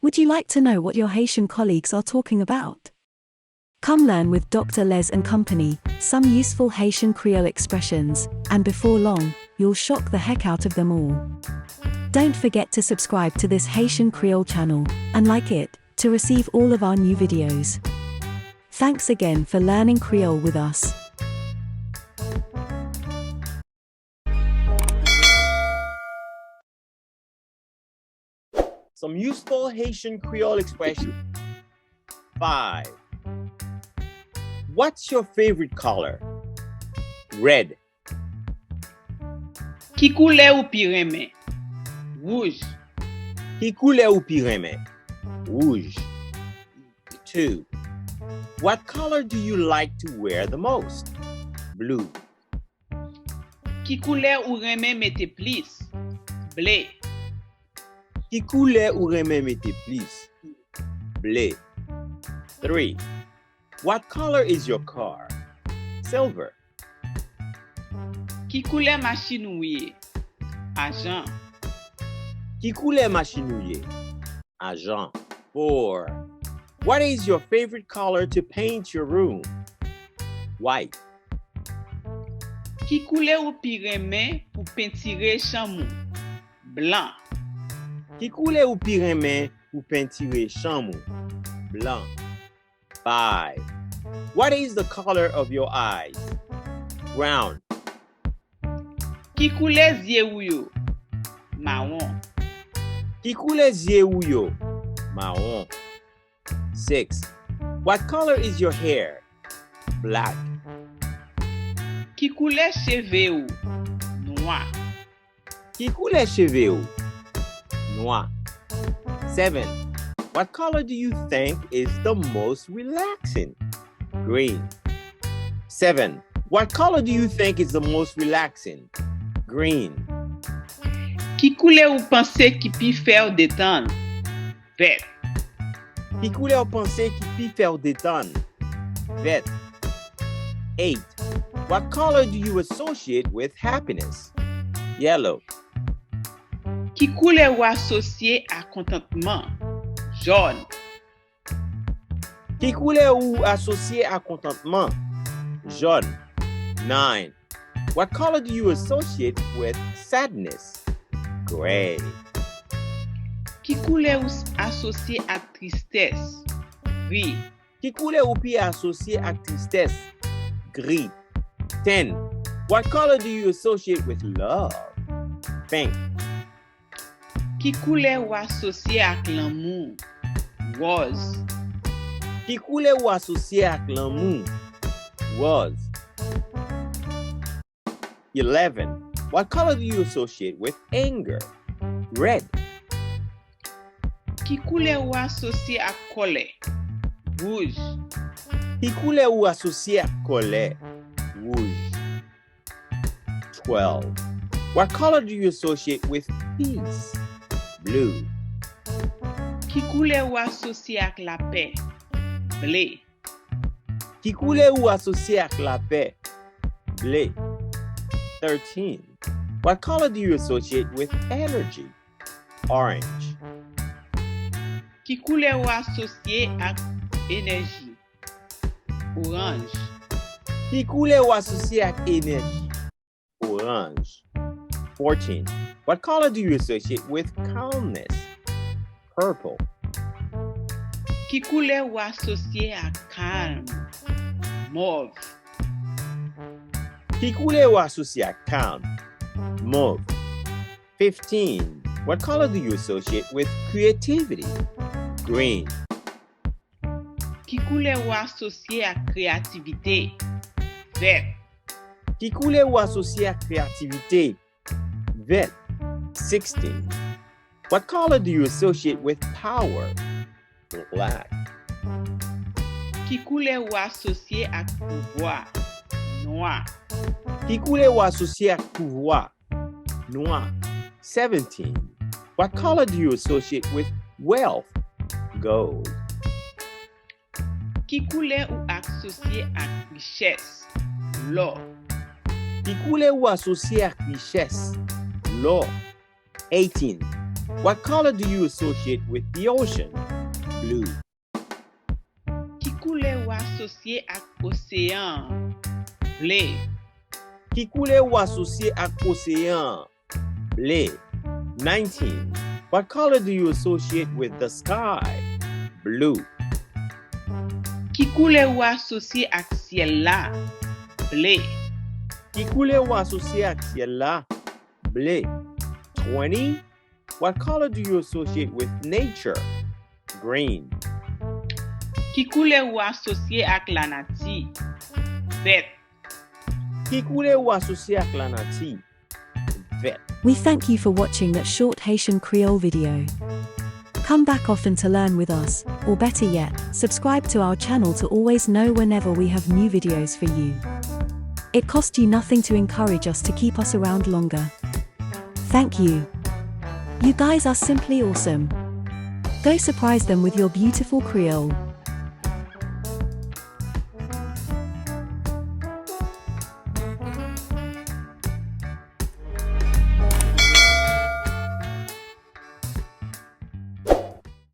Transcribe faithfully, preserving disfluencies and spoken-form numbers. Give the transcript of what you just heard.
Would you like to know what your Haitian colleagues are talking about? Come learn with Doctor Les and Company some useful Haitian Creole expressions, and before long, you'll shock the heck out of them all. Don't forget to subscribe to this Haitian Creole channel and like it to receive all of our new videos. Thanks again for learning Creole with us. Some useful Haitian Creole expression. Five. What's your favorite color? Red. Ki koulè ou pi renmen? Wouj. Ki koulè ou pi renmen? Wouj. Two. What color do you like to wear the most? Blue. Ki koulè ou renmen mete plis? Ble. Ki koulè ou renmen mete plis? Ble. Three. What color is your car? Silver. Ki koulè machin ou ye? Ajan. Ki koulè machin ou ye? Ajan. Four. What is your favorite color to paint your room? White. Ki koulè ou pi renmen pou pentire chanm ou? Blan. Ki koulè ou pi renmen pou pentire chanm ou? Blan. Five. What is the color of your eyes? Brown. Ki koulè zye ou yo? Mawon. Ki koulè zye ou yo? Mawon. Six. What color is your hair? Black. Ki koulè cheve ou? Nwa. Ki koulè cheve ou? Nwa. Seven. What color do you think is the most relaxing? Green. Seven. What color do you think is the most relaxing? Green. Ki koulè ou panse ki pi fè w detann? Vèt. Ki koulè w panse ki pi fè w detann? Vèt. Eight. What color do you associate with happiness? Yellow. Ki koulè ou asosye ak kontantman? Jòn. Ki koulè ou asosye ak kontantman? Jòn. Nine. What color do you associate with sadness? Gray. Ki koulè ou s-, asosye ak tristès? Gri. Ki koulè ou pi asosye ak tristès? Gri. Ten. What color do you associate with love? Pink. Ki koulè ou asosye ak lanmou? Wòz. Ki koulè ou asosye ak lanmou? Wòz. Eleven. What color do you associate with anger? Red. Ki koulè ou asosye ak kòlè? Wouj. Ki koulè ou asosye ak kòlè? Wouj. Twelve. What color do you associate with peace? Blue. Ki koulè ou asosye ak lapè? Ble. Ki koulè ou asosye ak lapè? Ble. Thirteen. What color do you associate with energy? Orange. Ki koulè ou asosye ak enèji? Oranj. Ki koulè ou asosye ak enèji? Oranj. Fourteen. What color do you associate with calmness? Purple. Ki koulè ou asosye ak kalm? Mòv. Ki koulè ou asosye ak kalm? Mòv. Fifteen. What color do you associate with creativity? Green. Ki koulè ou asosye ak kreyativite? Vèt. Ki koulè ou asosye ak kreyativite? Vèt. Sixteen. What color do you associate with power? Black. Ki koulè ou asosye ak pouvwa? Nwa. Ki koulè ou asosye ak pouvwa? Nwa. Seventeen. What color do you associate with wealth? Gold. Ki koulè ou asosye ak richès? Lò. Ki koulè ou asosye ak richès? Lò. Eighteen. What color do you associate with the ocean? Blue. Ki koulè ou asosye ak oseyan an? Ble. Ki koulè ou asosye ak oseyan an? Ble. nineteen. What color do you associate with the sky? Blue. Ki koulè ou asosye ak syèl la? Ble. Ki koulè ou asosye ak syèl la? Ble. twenty. What color do you associate with nature? Green. Ki koulè ou asosye ak lanati? Vèt. Ki koulè ou asosye ak lanati? Vèt. We thank you for watching that short Haitian Creole video. Come back often to learn with us, or better yet, subscribe to our channel to always know whenever we have new videos for you. It costs you nothing to encourage us to keep us around longer. Thank you. You guys are simply awesome. Go surprise them with your beautiful Creole.